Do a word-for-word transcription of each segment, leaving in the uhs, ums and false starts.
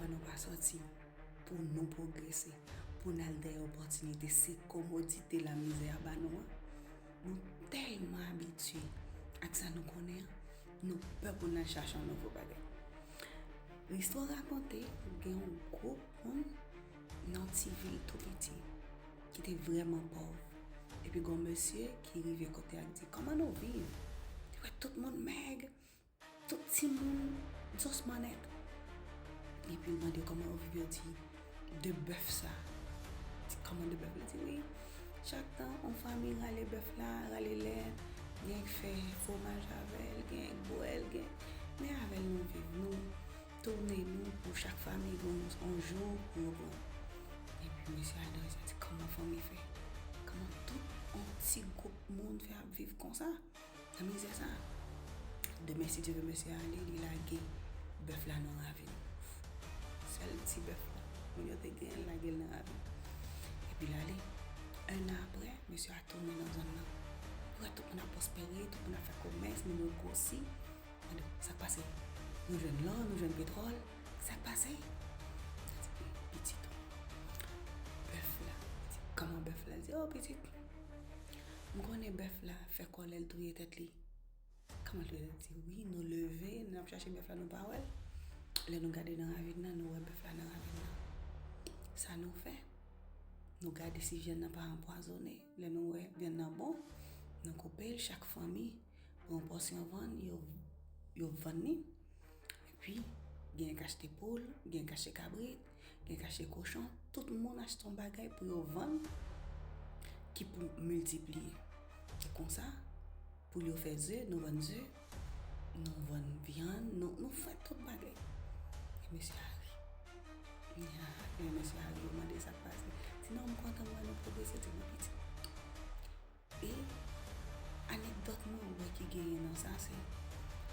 nou pa sòti pou nou pwogrese, pou n al dèyè opòtinite. Se komodite lamizè a ba nou an. Nou tèlman abitye ak sa nou konnen an, nou pè pou n al chache yon nouvo bagay. Istwa rakonte, gen yon gwoup moun nan yon ti vil tou piti ki te vrèman pòv. Epi gen yon mesye ki rive kote a, di, "Kòman nou viv?" Li wè tout moun mèg, tout timoun zòs mannèt. Epi l mande yo kòman yo viv, yo di, "De bèf sa." Di, "Kòman de bèf?" Li di, "Wi, chak tan yon fanmi rale bèf la, rale lèt, gen k fè fwomaj avè l, gen k bwè l, gen, men avè l nou viv, nou tounen nou pou chak fanmi gen yon jou pou yo pran." Epi mesye a dan, li di, "Kòman fanmi fè? Kòman tout yon ti gwoup moun fè ap viv konsa?" Nan mizè sa. Demen, si Dye vle, mesye a ale, li lage bèf la nan ravin. Sèl ti bèf la, moun yo te genyen, l lage l nan ravin. Epi l ale. En an apre, mesye a tounen nan zòn nan. Li wè tout moun ap pwospere, tout moun ap fè komès, moun yo gwosi. Mande, "Sa k pase? Nou jwenn lò, nou jwenn petwòl. Sa k pase?" Li di, "Pitit, bèf la." Li di, "Kòman bèf la?" Li di, "O, pitit, m konnen bèf la fè kòlè, l touye tèt li." Kòman l te di, "Wi, nou leve, n ap chache bèf la, nou pa wè l. Lè nou gade nan ravin nan, nou wè bèf la nan ravin nan. Sa nou fè? Nou gade si vyann nan pa anpwazonnen. Lè nou wè vyann nan bon, nou koupe l, chak fanmi pran yon pòsyon vann, yo, yo vann li. Epi, gen k achte poul, gen k achte kabrit, gen k achte kochon. Tout moun achte yon bagay pou yo vann ki pou miltipliye. E konsa, pou yo fè ze, nou vann ze, nou vann vyann, nou, nou fè tout bagay." E mesye a ri. Ya, e mesye a ri, yo mande sa k pase. Di, "Non, m kontan m wè nou pwogrese, di, nou piti." E anekdòt mwen wè ki genyen nan sa, se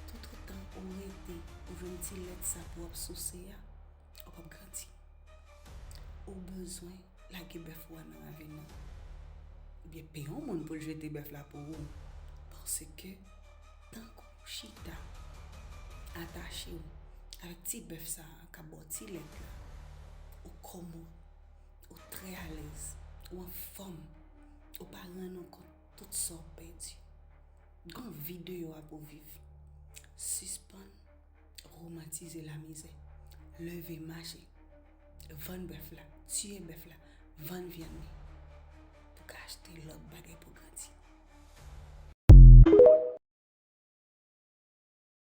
toutotan ou rete, ou jwenn ti lèt sa pou w ap souse a, ou p ap grandi. Ou bezwen lage bèf ou a nan ravin nan. Oubyen peye yon moun pou l jete bèf la pou ou. Paske, tank ou chita, atache w avèk ti bèf sa a k ap ba w ti lèt la, ou komòd, ou trè alèz, ou anfòm, ou pa rann ou kont tout sa w pèdi. Gen yon vi deyò a pou w viv. Sispann romantize lamizè. Leve, mache. Vann bèf la, tiye bèf la, vann vyann li. Pou ka achte lòt bagay pou